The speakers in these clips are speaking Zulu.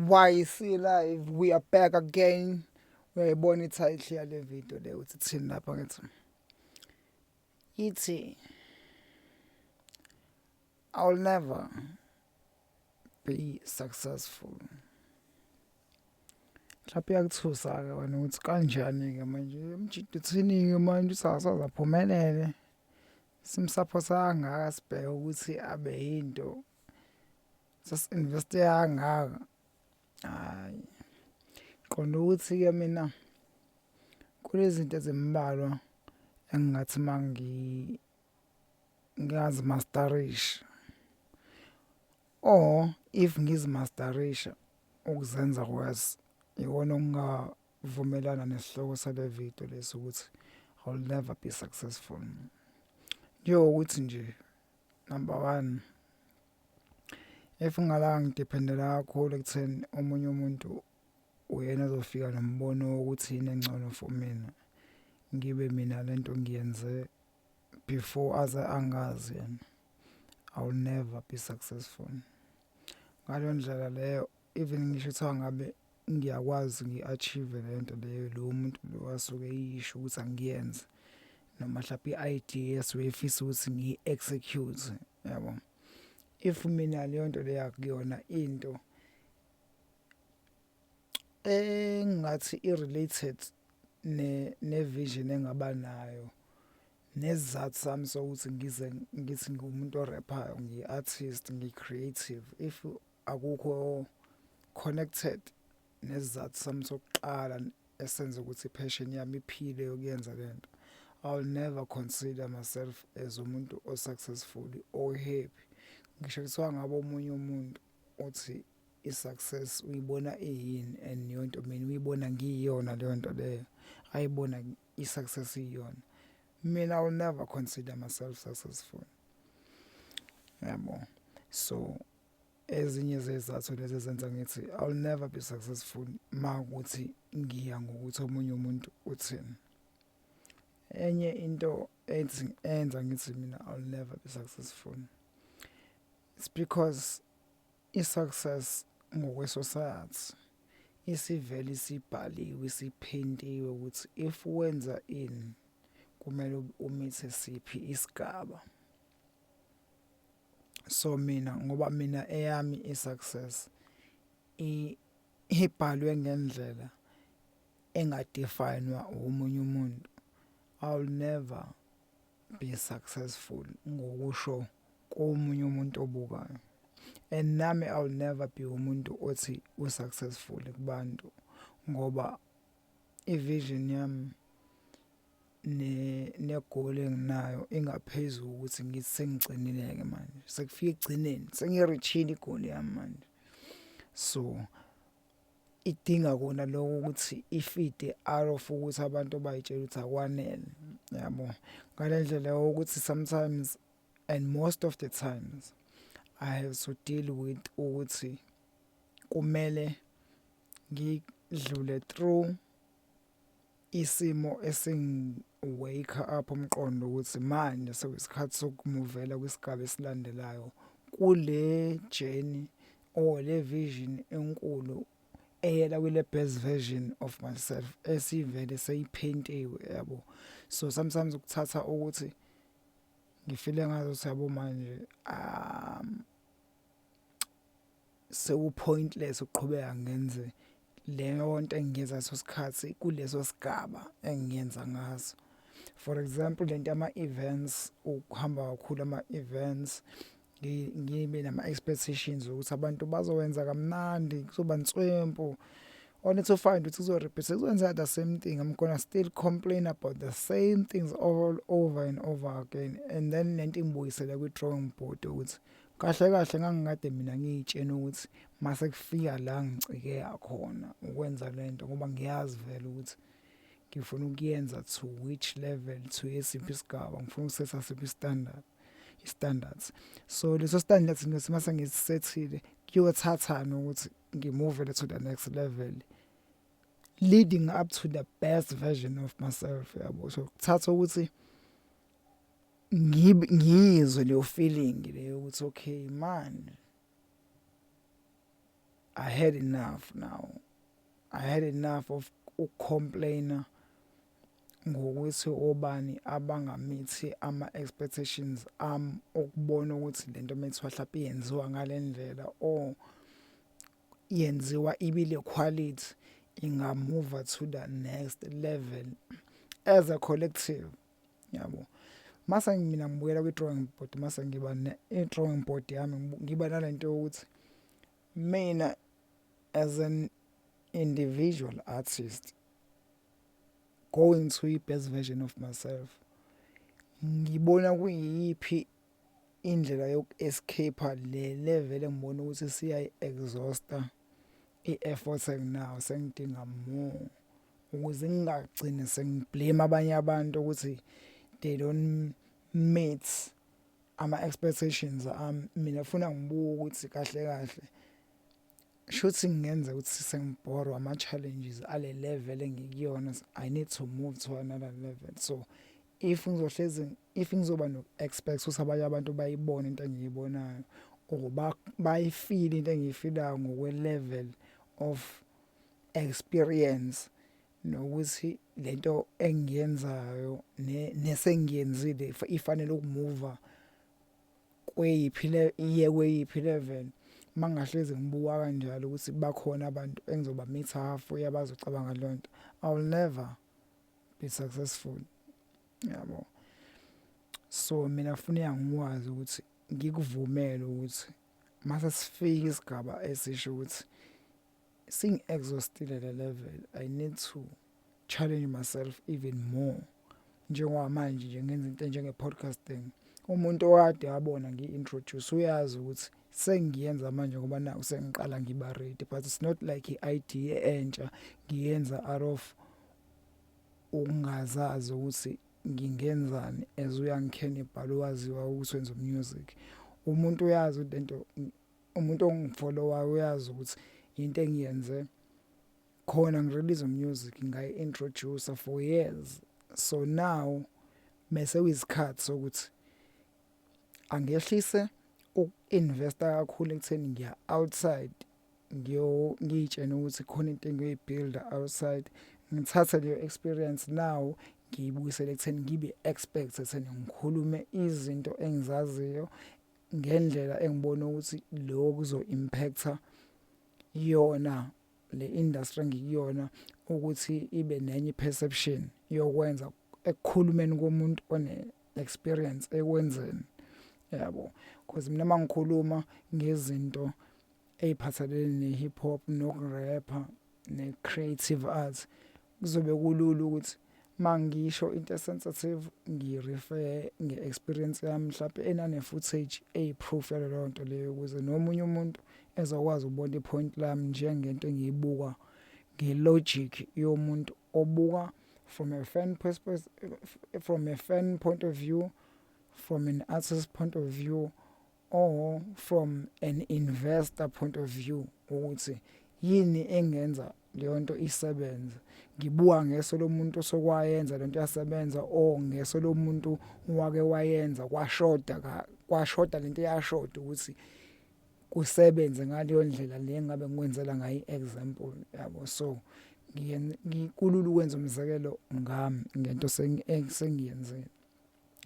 YC Live, we are back again. Uyayibona i-title yale video le uthi thini lapha? Ngithi ithi "I will never be successful." Mhlawumbe iyakuthusa-ke wena ukuthi kanjani-ke manje umjita, uthini-ke manje, uthi asoze aphumelele, simsaphotha kangaka, sibheke ukuthi abe yinto, sesi-investe kangaka. Hhayi, qonda ukuthi-ke mina kunezinto ezimbalwa engingathi ngingazimasterisha or if ngizimasterisha ukuzenza worse, ikona okungavumelana nesihloko sale video lesi ukuthi "I will never be successful." Njengokuthi nje, number one, if ngingala ngidephendela kakhulu ekutheni omunye umuntu uyena ozofika nombono wokuthi yini engcono for mina, ngibe mina lento ngiyenze before aze angazi yena, I will never be successful. Ngaleyo ndlela leyo, even ngisho kuthiwa ngabe ngiyakwazi ngi-achieve lento leyo lowo muntu lo asuke eyisho ukuthi angiyenze, noma mhlawumbe i-idea esuke efisa ukuthi ngiyi-execute, yabo, if mina leyo nto leyo akuyona into engathi i-related ne-vision engaba nayo nesizathu sami sokuthi ngize ngithi ngiwumuntu orephayo, ngiyi-artist, ngiyi-creative, if akukho connected nesizathu sami sokuqala esenza ukuthi i-passion yami iphile yokuyenza lento, I will never consider myself as umuntu o-successful or happy. Ngisho kuthiwa ngabe omunye umuntu uthi i-success uyibona iyini and leyo nto mina uyibona ngiyiyona leyo nto leyo ayibona i-success iyona, mina I will never consider myself successful, yabo. So ezinye zezizathu lezi ezenza ngithi I will never be successful makuthi ngiya ngokuthi omunye umuntu uthini. Enye into ethi enza ngithi mina I will never be successful, it's because i-success ngokwe-society isivele isibhaliwe, isiphentiwe ukuthi if wenza ini kumele umithe siphi isigaba. So mina, ngoba mina eyami i-success ibhalwe ngendlela engadefinwa omunye umuntu, I will never be successful ngokusho komunye umuntu obukayo, and nami I will never be umuntu othi u-successful kubantu, ngoba i-vision yami ne-goal enginayo ingaphezulu ukuthi ngithi sengigcinile-ke manje, sekufika ekugcineni, sengiyi-reach-ile i-goal yami manje. So idinga kona lokho ukuthi ifide out of ukuthi abantu bayitshela ukuthi akwanele, yabo, ngale ndlela yokuthi sometimes and most of the times I have to deal with ukuthi kumele ngidlule through isimo esingi-wake up umqondo ukuthi manje sekuyisikhathi sokumuvela kwisigaba esilandelayo kule journey or le vision enkulu eyela kule best version of myself esivele seyiphentiwe, yabo. So sometimes ukuthatha ukuthi ngifile ngazuthi, yabo, manje seku pointless ukuqhubeka ngenze leyo nto engiyenza leso sikhathi kuleso sigaba engiyenza ngaso. For example, lento yama-events, ukuhamba kakhulu ama-events, ngibe nama-expectations ukuthi abantu bazowenza kamnandi, kuzoba nswempu, only to find ukuthi kuzo-repeat, kuzokwenzeka the same thing. I'm gonna still complain about the same things all over and over again, and then lento ingibuyisele kwi-drawing board ukuthi kahle kahle ngangikade mina ngiyitshena ukuthi mase kufika la ngicikeka khona ukwenza lento, ngoba ngiyazi vele ukuthi ngifuna ukuyenza to which level, to esiphi isigaba, ngifuna ukusetha siphi i-standard, i-standards. So leso standards ngiyothi mase ngisethile kuyothathana ukuthi ngimuvele to the next level leading up to the best version of myself, yabo. So kuthatha ukuthi ngibe ngiyizwe leyo feeling leyo ukuthi okay man. I had enough now. I had enough of ukucomplaina ngokuthi obani abangameet ama expectations ami okubona ukuthi lento methiwa mhlawumbe iyenziwa ngalendlela or yenziwa ibile quality, ingamove to the next level as a collective, yabo. Mase mina ngibuyela kwi drawing board, mase ngiba ne drawing board yami, ngiba nalento yokuthi mina as an individual artist going to i best version of myself, ngibona kuyiphi indlela yoku escape le level engibona ukuthi siyayi exhausta i-effort enginayo, sengidinga more, ukuze ngingagcini sengiblame abanye abantu ukuthi they don't meet ama expectations ami. Mina funa ngibuka ukuthi kahle kahle shuthi ngingenza ukuthi sengibhorwa ama challenges ale level engikuyona, I need to move to another level. So if ngizohlezi, if ngizoba no expect ukuthi abanye abantu bayibone into engiyibonayo or bayifeel into engiyifeelayo ngokwe level of experience nokuthi lento engiyenzayo nesengiyenzile ifanele ukumove kweyiphi le, iye kweyiphi level, mangahlezi ngibuka kanjalo ukuthi bakhona abantu engizoba meet halfway abazocabanga leyo nto, I will never be successful, yabo. So mina kufuneka ngikwazi ukuthi ngikuvumele ukuthi mase sifika isigaba esisho ukuthi singi exhaustile le level, I need to challenge myself even more. Njengoba manje nje ngenza into njenge podcasting, umuntu okade wabona ngi-introduce uyazi ukuthi sengiyenza manje ngoba naku sengiqala ngiba ready, but it's not like i-idea entsha ngiyenza out of ukungazazi ukuthi ngingenzani as uYoung Cannibal owaziwa ukuthi wenza music. Umuntu uyazi ukuthi lento, umuntu ongifollowayo uyazi ukuthi into engiyenze khona ngirelease music, ngayi-introduce for years. So now mase kuyisikhathi sokuthi angehlise uku-investa kakhulu ekutheni ngiya outside, ngiyo ngiyitshena ukuthi khona into engiyoyibuilda outside, ngithathe leyo experience now ngiyibuyisele ekutheni ngibe expert ekutheni ngikhulume izinto engizaziyo ngendlela engibona ukuthi lokho kuzo impacta yona le industry engikuyona, ukuthi ibe nenye perception yokwenza ekukhulumeni komuntu one experience ekwenzeni, yabo. Because mina mangikhuluma ngezinto eziphathelene ne-hip hop nokurapha ne-creative arts, kuzobe kulula ukuthi mangisho into esensitive ngirefer nge-experience yami mhlawumbe enane footage eyiproof yaleyo nto leyo, ukuze nomunye umuntu ezokwazi ukubona ipoint lami njengento engiyibuka ngelogic yomuntu obuka from a fan perspective, from a fan point of view, from an artist point of view or from an investor point of view, ukuthi yini engenza leyo nto isebenze. Ngibuka ngeso lomuntu osokwayenza lento yasebenza or ngeso lomuntu owake wayenza kwashoda, kwashoda lento eyashoda ukuthi kusebenze ngaleyo ndlela le ngabe ngikwenzela ngayo i-example, yabo. So kulula ukwenza umzekelo ngami ngento esengiyenzile.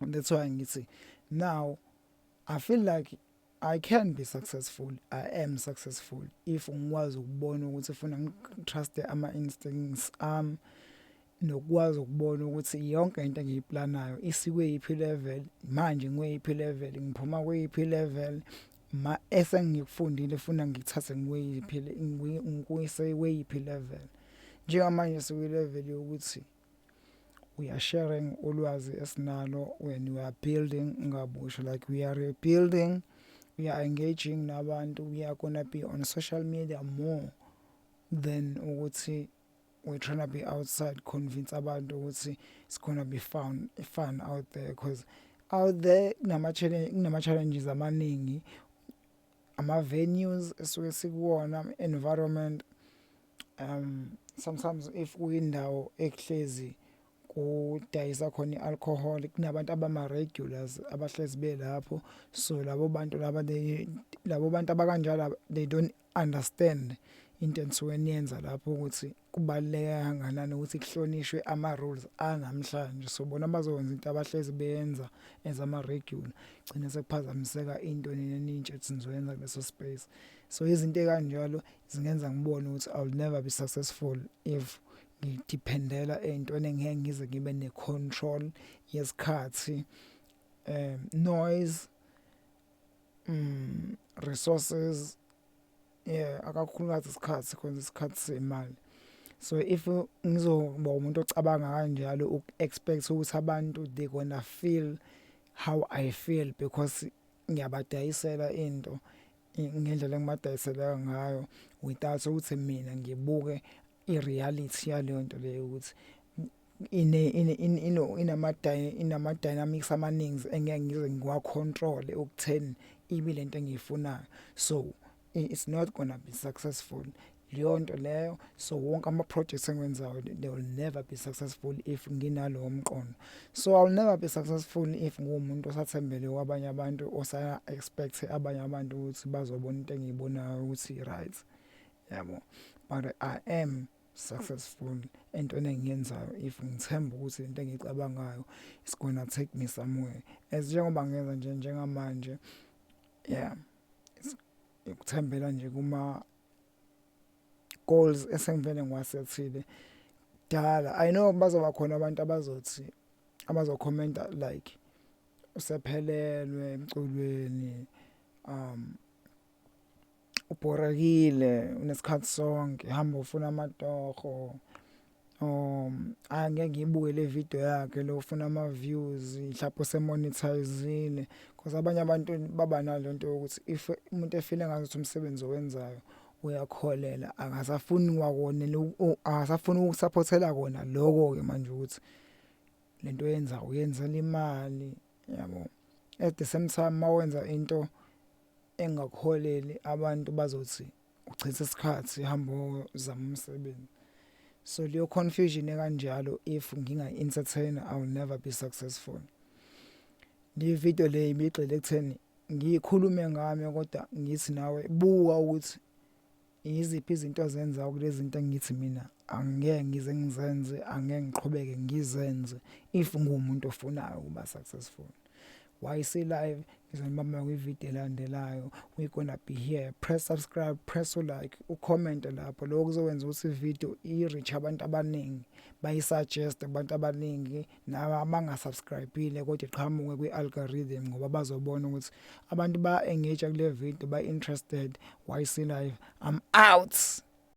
That's why ngithi now I feel like I can be successful, I am successful if ngikwazi ukubona ukuthi funa ngitrust ama instincts ami nokwazi ukubona ukuthi yonke into engiyiplanayo isikweyiphi level manje, ngikweyiphi level, ngiphuma kweyiphi level, ma esengikufundile funa ngikuthathe ngikweyiphi, ngikuyise kweyiphi level. Njengamanje sikwi level yokuthi we are sharing ulwazi esinalo when we are building ngabusha, like we are rebuilding, we are engaging nabantu, we are gonna be on social media more than ukuthi we're trying to be outside convince abantu ukuthi it's gonna be fun out there, because out there kunama challenges amaningi, ama venues esuke sikuwona, environment, sometimes if kuyindawo ekuhlezi kudayisa khona i-alcohol, kunabantu abama regulars abahlezi belapho. So labo bantu laba, they labo bantu abakanjalo, they don't understand into enisuke niyenza lapho, ukuthi kubaluleke kangakanani ukuthi kuhlonishwe ama rules anamhlanje. So bona bazokwenza into abahlezi beyenza as ama regular, gcina sekuphazamiseka into nina eniyitshela ukuthi nizoyenza kuleso space. So izinto ekanjalo zingenza ngibone ukuthi I will never be successful if ngidependela ey'ntweni engeke ngize ngibe ne-control yesikhathi, noise, resources, yeah, akakhulukazi isikhathi, because isikhathi siyimali. So if ngizoba umuntu ocabanga kanjalo, uku-expect ukuthi abantu they gonna feel how I feel because ngiyabadayisela into ngendlela engibadayisela ngayo without ukuthi mina ngibuke i-reality yaleyo nto leyo, ukuthi ine ine inama dynamics amaningi engeke ngize ngiwa-control ukutheni ibe lento engiyifunayo, so it's not gonna be successful leyo nto leyo. So wonke ama projects engiwenzayo, they will never be successful if nginalowo mqondo. So I will never be successful if nguwumuntu osathembele kwabanye abantu, osa expect abanye abantu ukuthi bazobona into engiyibonayo ukuthi right, yabo. But I am successful entweni engiyenzayo if ngithemba ukuthi lento engiyicabangayo is gonna take me somewhere, as njengoba ngenza nje njengamanje. Yeah, ukuthembela nje kuma goals esengivele ngiwasethile kudala. I know bazoba khona abantu abazothi, abazokhomenta like usephelelwe emculweni, ubhorekile, unesikhathi sonke, hamba ufuna amatoho, angeke ngiyibuke le video yakhe lo, ufuna ama views, mhlawumbe usemonetizile, because abanye abantu baba nalo nto yokuthi if umuntu efile ngathi umsebenzi owenzayo uyakholela, akasafuni kwakona, akasafuni ukusupportela kona lokho ke manje, ukuthi lento oyenza uyenzela imali, yabo. At the same time, mawenza into engakuholeli, abantu bazothi uchitha isikhathi, hamba uzama umsebenzi. So leyo confusion ekanjalo, if nginga-entertain, I will never be successful. Le video le ibigxile ekutheni ngikhulume ngami, kodwa ngithi nawe buka ukuthi yiziphi izinto ozenzayo kulezi zinto engithi mina angeke ngize ngizenze, angeke ngiqhubeke ngizenze if nguwumuntu ofunayo ukuba successful. YC Live, ngizonibamba kwivideo elandelayo. We gonna be here. Press subscribe, press like, ucomment lapho. Lokho kuzokwenza ukuthi ivideo i-reach abantu abaningi, bayisuggest kubantu abaningi nawe abangasubscribe-ile, kodwa iqhamuke kwi-algorithm, ngoba bazobona ukuthi abantu ba-engage kule video, ba-interested. YC Live, I'm out.